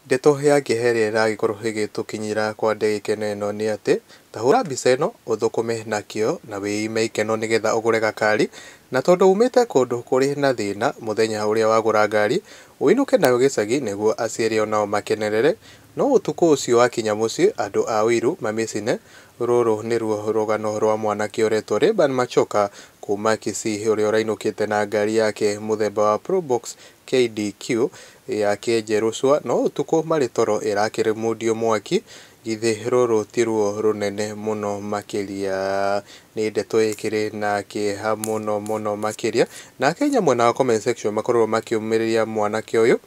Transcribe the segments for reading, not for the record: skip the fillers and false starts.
Ndeto ya kĩeha ĩrĩa ĩragĩkorwo ĩgĩtũkinyĩra kwa ndagĩka ĩno nĩ atĩ, ta hũra mbica ĩno ũthũkũme na kĩo na wĩime ikeno nĩgetha ũgũre gakari, na tondũ umĩte kũndũ kũrĩ na thĩna mũthenya ũrĩa wagũra ngari, ũinũke nayo gĩcagi nĩguo aciari onao makenerere, no ũtukũ ũcio wakinya mũciĩ andũ a ũiru mamĩcine. Rũrũ nĩruo rũgano rwa mwanake ũretwo Laban Machoka kuma Kisii ũrĩa ũrainũkĩte na ngari yake mũthemba wa Probox KDQ yake njerũ cua, no ũtukũ marĩ toro ĩrakĩmundio mwaki. Githĩ rũrũ ti ruo rũnene mũno makĩria? Nĩ ndeto ĩkĩrĩ na kĩeha mũno mũno makĩria. Na Akenya mwena wa comment section makorwo makĩũmĩrĩria mwanake ũyũ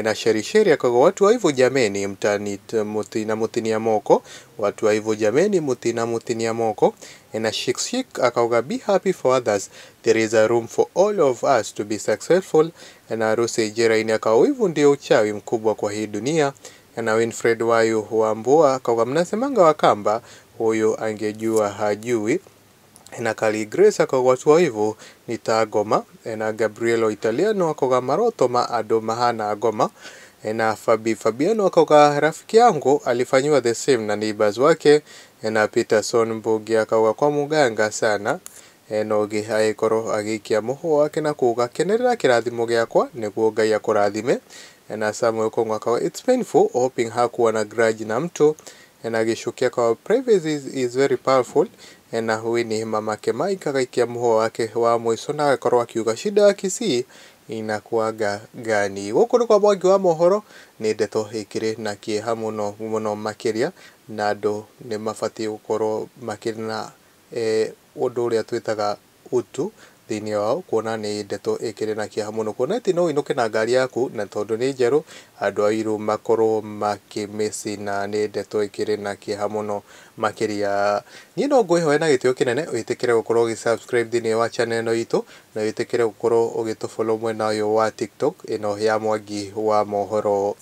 na Sherisheri akauga watu wa wivu jameni, mtani mutina mutinia moko, watu wa wivu jameni, mutina mutinia moko. Na Shik Shik akauga be happy for others, there is a room for all of us to be successful. Na Rusi Jeraini akauga wivu ndio uchawi mkubwa kwa hii dunia. Na Winfred Wayu wa Mbua akauga mnasemanga Wakamba, huyu angejua hajui. Na Kali Grace akauga watu wa wivu ni ta ngoma. Na Gabrielo Italiano akauga maroto ma andũ mahana ngoma. Na Fabi Fabiano akauga rafiki yangu alifanyiwa the same na neighbors wake. Na Peterson Mbugi akauga kwa muganga sana. Na ũngĩ agĩkorwo agĩikia mũhũa wake na kuga kenerera kĩrathimo gĩakwa nĩguo Ngai akũrathime. Na Samuel Kongo akauga it's painful hoping hakuwa na grudge na mtu. Na Gĩcuki akauga privacy is very powerful. Na Winnie mamake Mike agaikia mũhũa wake wa mũico na agakorwo akiuga shida ya Kisii inakuaga gani. Gũkũ nĩ kwa Mwangi wa mohoro, nĩ ndeto ĩkĩrĩ na kĩeha mũno mũno makĩria, na andũ nĩ mabatiĩ gũkorwo makĩrĩ na ũndũ ũrĩa twĩtaga utu thĩinĩ wao, kuona nĩ ndeto ĩkĩrĩ na kĩeha mũno, kuona atĩ no ũinũke na ngari yaku na tondũ nĩ njerũ andũ a ũiru makorwo makĩmĩcina. Nĩ ndeto ĩkĩrĩ na kĩeha mũno makĩria. Niĩ no ngwĩhoya na gĩtĩo kĩnene wĩtĩkĩre gũkorwo ũgĩ subscribe thĩinĩ wa channel ĩno itũ, na wĩtĩkĩre gũkorwo ũgĩtũ follow mwena ũyũ wa TikTok ĩno ya Mwangi wa mohoro.